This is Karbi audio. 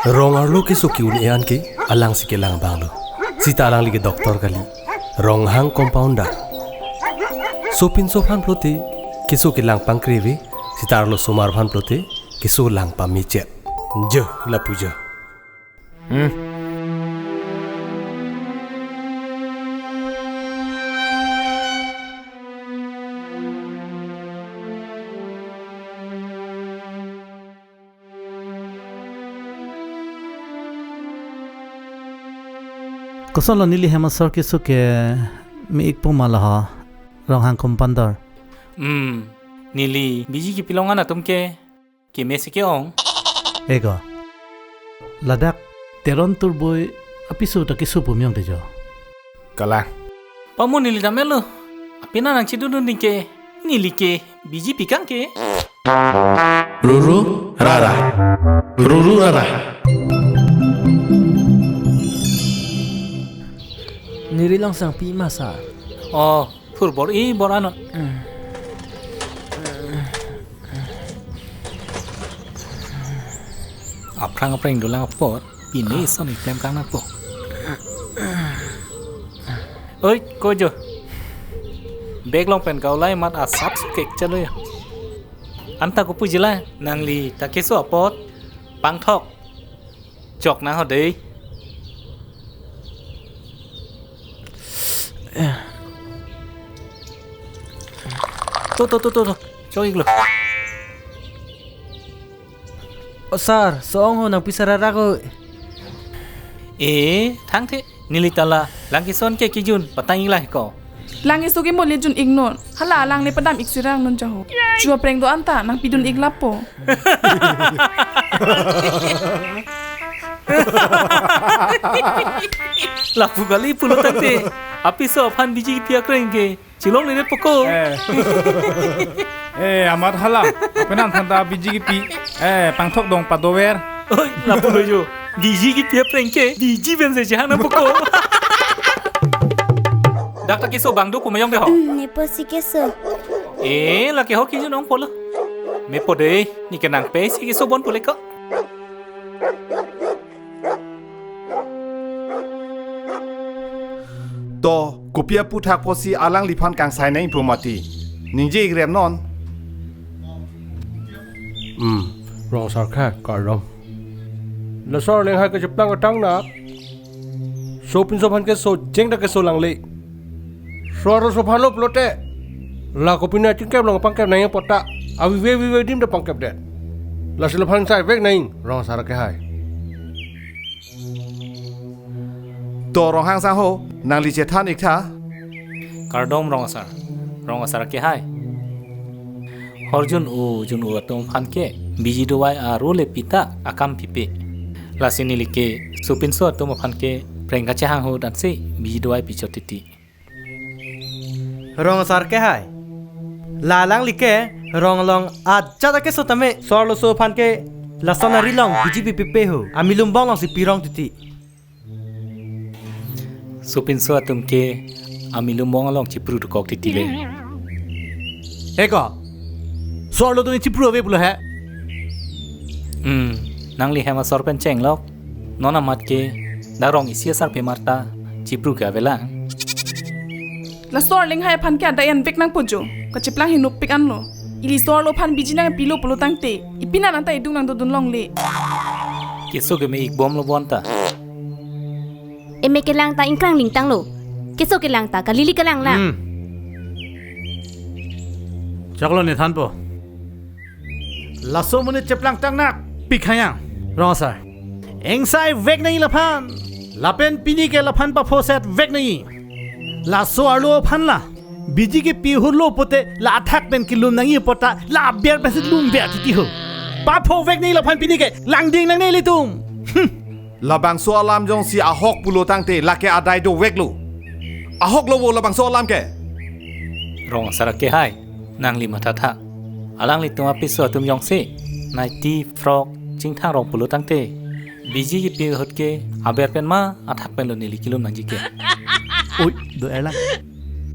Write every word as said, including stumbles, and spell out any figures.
Rong arlo keso ke-un-e an ke alangsi kelang abang lo. Sita alangli ke doctor kali. Ronghang compounder. Sopinso aphan pulote keso kelang pangkre ave. Sita arlosomar aphan pulote keso lang pame chot. Jo, lapu jo. Hmm. Kosonlo neli hem asor keso ke me-ikpo ma laho, Ronghang compounder? Hmm, neli biji kepi along an atum ke keme si ke-ong. Ego. Ladak Teron Turboi apiso ta keso pu me-ong te jo. Kalang. Pamo neli dam-et lo. Apina nangchedun dun ding ke, neli ke biji pekang ke. Ruru rara. Ruru rara. Neri long sang pi masa. Oh, phur bor-i bor-an non. Aphrang aphrang dolang apot, pine ison iklem kang nangpo. Oi, ko jo. Bag along pen kaulai mat asap sukek chalo ya. Anta kopuji la, nangli ta keso apot, pangthok. Chok na ho dei. To, to, to, to, to. Chok-iklo. O sir, so-ong ho nangpi sararak o. E, thangthe, neli ta la, lang keso an ke kejun, patang-ik lahai ko. Lang keso ke mo le jun-ik non. Hala lang le padam-ik sirang non jaho. Chua preng do anta, nangpidun-ik lapo. Lapu kali pulo tangte. Apiso aphan biji kepi akreng ke. Chilong le poko. Eh. Eh, amat hala. Apenan thanta biji kepi. Eh, pangthok dong padover. Oi, lapu lo jo. Biji kepi akreng ke. Biji pen se jahang nangpoko. Dak ta keso abang do pu me-ong de ho. Hmm, nepo si keso. Eh, lake ho kejun ong polo. Mepo dei, ne ke nangpei si keso bon pule ko. To, kopi aputhak pusi alangliphan kangsai nangpo mati. Ningje-ik rem non. Hmm, Rong Sar ke kardom. Laso arleng hai kacheplang katang na. Sopinso aphan keso, jeng ta keso lang le. So arloso aphan lo pulote. La kopine chingkep along pangkep nangji apot ta. Avive vive adim ta pangkep det. Lasi laphan sai vek nangji, Rong Sar ke hai. To Ronghang sang ho, nangli chethan-ik tha. Kardom Rong Asar. Rong Asar ke hai. Hor jun-o jun-o atum aphan ke biji dovai aro le pita akam pipe. Lasi neli ke Sopinso atum aphan ke preng kachehang ahut ansi biji dovai pichot titi. Rong Asar ke hai. La alangli ke rong along ajat akeso tame. So arloso aphan ke lason ari along biji pipe ho. Amilum bong alongsi pirong titi. Sopinso atum ke amilum bong along chipru dokok titi le. Eko. So arlo atum chipru ave pulo he. Hmm, nangli hem asor pen chenglok. Non amat ke dak rong isi asarpimar ta chipru ke avelang. Laso arleng hai aphan ke adai an vek nangpo jo. Kacheplang henopik anlo. Ili so arlo aphan biji nangpilo pulo tangte, ipina nangta idung nangdodun longle. Keso keme-ik bomlo bonta. Eme kelang ta ingkrang lingtanglo. Keso kelang ta kalili kelang lang. Hmm. Choklo ne thanpo. Laso amonit cheplang tang nakpik hang yang. Rong Asar. Engsai vek nangji laphan. Lapen pini ke laphan paphoset vek nangji. Laso arlo aphan la biji kepi ahut lo pote la athak pen kelum nangji apot ta la aber pensi lumver titi ho. Papho vek nangji laphan pini ke langding nangne ilitum. Hmm. Labangso alam jongsi ahok pulo tangte lake adai doveklo. Ahok lo vo labangso alam ke. Rong Asar ke hai, nangli mathatha. Alanglitum apiso atum jongsi naiti, frock, chingthang rong pulo tangte, biji kepi ahut ke aber pen ma athak penlo neli kelum nangji ke. Oi, do-er lang.